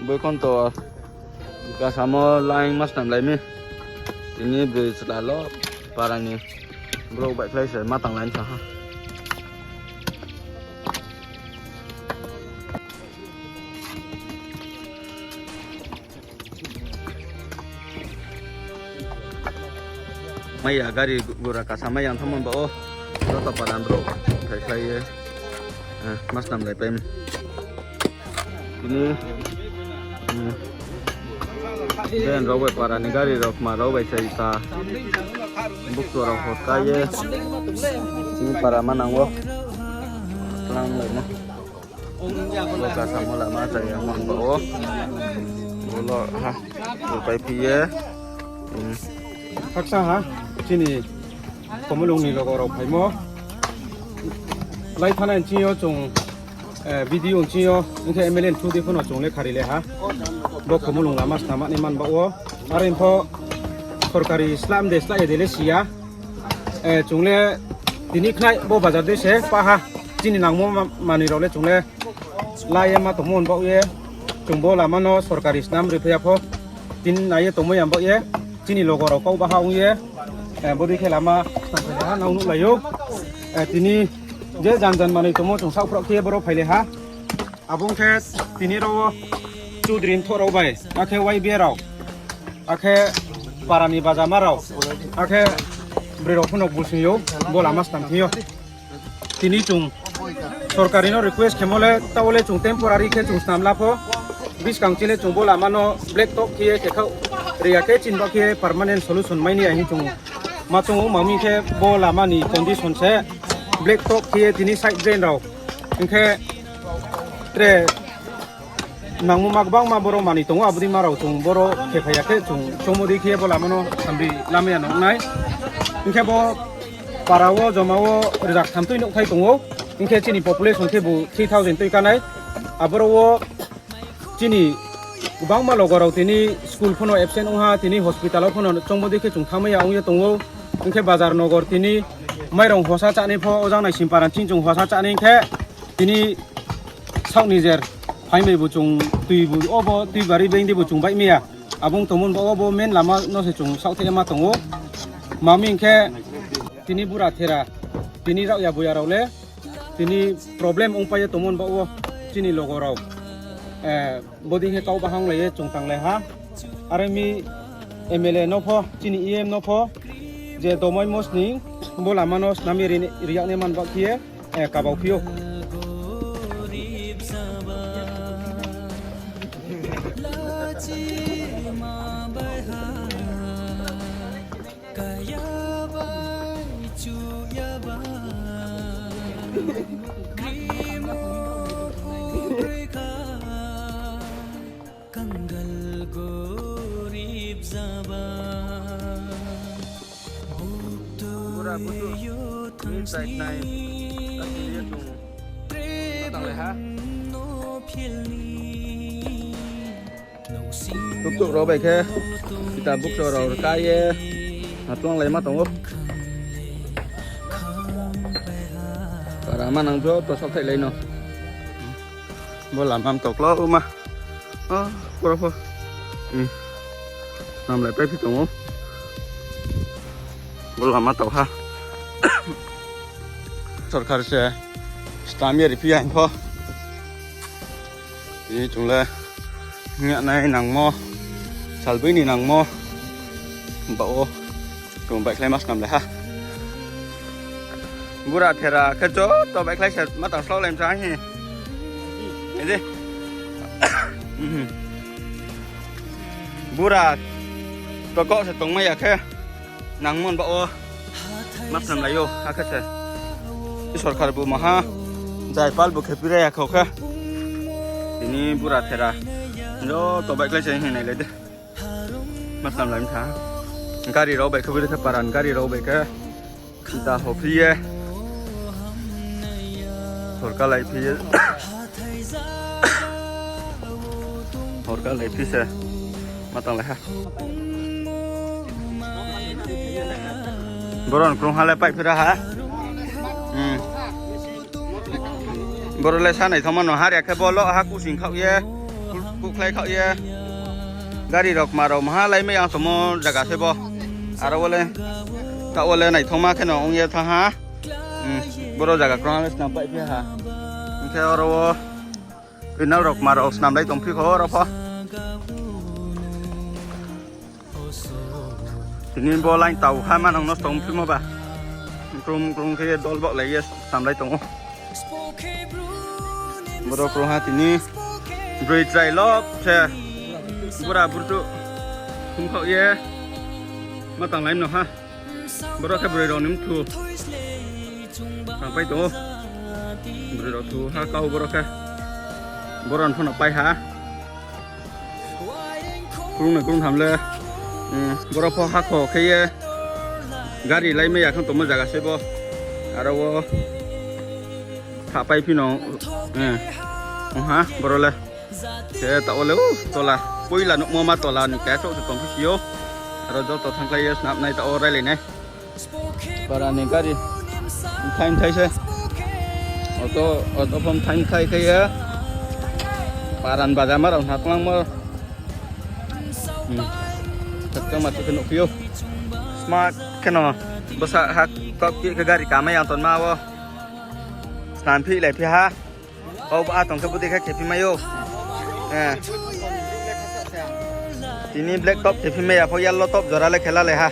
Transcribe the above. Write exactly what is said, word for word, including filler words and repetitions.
Boi khon to kasamo line ma snam lai mi. Tini bridge lalo para ni brouh baihkhlai se ma tang lai sa ha. Maya gari gura kasa maya thanngmo ba o. Joto para brouh baihkhlai ye, eh, ma snam lai pai mi. Tini, hmm, ben rao bai para ni gari rao kma rao bai chai ta. Bukto rao hotka ye. Tini para ma nang o. Tlang lai no. Bo kasamo lama chaya man ba o. Bolo ha. Bo pai phi ye. Hmm. Khaksa ha. Chini Khumulwng ni logo rao phaimo. Lai thana nching yo chung, eh, video nching yo, hing khe M L A ni thudi pho no chung le khari le ha. Bo Khumulwng lama snam ni man ba o. Are pho sorkari slam de slái de le si ya. Eh, chung le tini khnai bo bazar de se pa ha. Chini nangmo ma-, manoi rao le chung le la ye ma tongmo hing ba ye. Chung bo lama no sorkari snam ri phi ya pho. Tini nai ye tongmo ya ba ye. Chini logo rao kau ba ha ong ye. Eh, bodei khe lama snam phai le ha, nang nuh lai ou. Eh, tini je jan jan manoi tongmo chung saohphroh khe boro phai le ha. Abo ong khe tini rao wo chudri mthoh rao bai, akhe Y B A rao, akhe para ni bajama rao, akhe broi rao pho no busing ou, bo lama snam thing yo. Tini chung sorkari no request khemo le, taoh le chung temporary khe chung snam la pho, buskang chini le chung bo lama no black top khe ye khe khaoh ri ya khe chini ba khe permanent solution mai ni ya hing chung ma chung ou, ma mi khe bo lama ni condition se black top khe ye tini side drain rao hing khe tre nangmo ma gbangma boro manoi tong ou, abo dei ma rao chung boro khe phai ya khe chung choungmo dei khe bo lama no samri lamai ya nung nai. Hing khe bo para wo joma wo rzak tham tui nouhthai tong ou, hing khe chini population khebu three thousand tui ka nai. Aboro wo chini gbangma logo rao tini school pho no absent ong ha, tini hospital wo pho no choungmo dei khe chung thanngmai ya ong ye tong ou. Hing khe bazar nogor tini mairong hosa chánai pho, ojang nai simpara ching chung hosa chánai hing khe tini saoh ni jer phaimai bu chung tui bu obo tui bari being di bu chung baihmai ya. Abo ong tongmo ba obo main lama no se chung saohthaih ye ma tong ou. Ma mi hing khe tini bura thera, tini raohya buya rao le tini problem ongpai ye tongmo ba o chini logo rao. Eh, bodei khe kau bahanglai ye chung tanglai ha. Are mi M L A no pho, chini E M no pho, je tomoi mosning, bo lama no snam ye ri-, riyak nai man ba khe ye, eh, kabau phi ou. Kaya bai chuya bai, krimo kubroi kha, kangal gorib jaba. Bukto yo thangsni, tre bang no philni. Tuktuk rao bai khe, kita bukcho rao rka ye, atlang lai ma tong ou. Para ma nang joto saohthaih lai no. Bo lama mtoklo ma. O, pura pho. Hmm. Namlai pai phi tong ou. Bo lama tau ha. Sorkar se stam ye ri phi ya hing pho. Tini chung le hing ya nai nangmo, salboi ni nangmo, ba o chung baihkhlai ma snam le ha. Bura thera khe joto baihkhlai se ma tang slao lai msa hi. Ede. Bura to kau se tongmai ya khe. Nangmo ba o ma snam lai ou, akhe se. Sorkar bu maha, jai pal bu khe pira ya khau khe. Tini bura thera. Joto baihkhlai se hing nai lai de. Ma snam lai msa. Gari rao bai khe buri khe paran gari rao bai khe. Da ho phi ye. Sorkar lai phi ye. Sorkar lai phi se. Ma tang lai ha. Boro ni krung ha le pai phira ha. Hmm. Boro le sa nai thangma no har ya khe bo lo ha kusing khaoh ye. Buhkhlai khaoh ye. Gari rao kma rao maha laimai ya tongmo zaga se bo. Aro wo le, taoh wo le naithoma kheno ong ye thanng ha. Boro zaga krungha le snam paihphi ha. Hing khe aro wo inal rao kma rao snamlai tongphi kho aro pho. Tini bo line tau ha manang nosto ongphimo ba. Krung krung khe dol baohlai ye snamlai tong ou. Boro krungha tini broi chrai lop se. Bura burchuh. Thumkhaoh ye. Ma tanglai mano ha. Boro khe broi rao ni mthu. Tangpai tong ou. Broi rao thu ha kau boro khe. Boro ni pho no pai ha. Krung noi krung tham le, boro pho hakho khe ye gari laimai ya khe tongmo zaga se bo. Aro wo thahpai phi no, ong ha boro le. Khe taoh wo le, u, tola, poila nuhmo ma tola ni keha chouh se tongphi si ou. Aro joto thanngkhlai ye snamnai taoh wo railai nai. Para ni gari. Mthai mthai se. Auto, auto pho mthai mthai khe ye. Para ni bajama rao hna tlangmo. Khe ma se khe nuhphi ou. Smart kheno. Bsa ha kau khe gari kamai ya tonma wo. Snam phi lai phi ha. Kau ba tong khe bodei khe khephi mai ou. Tini black top khephi mai ya pho yellow top jora le khela le ha.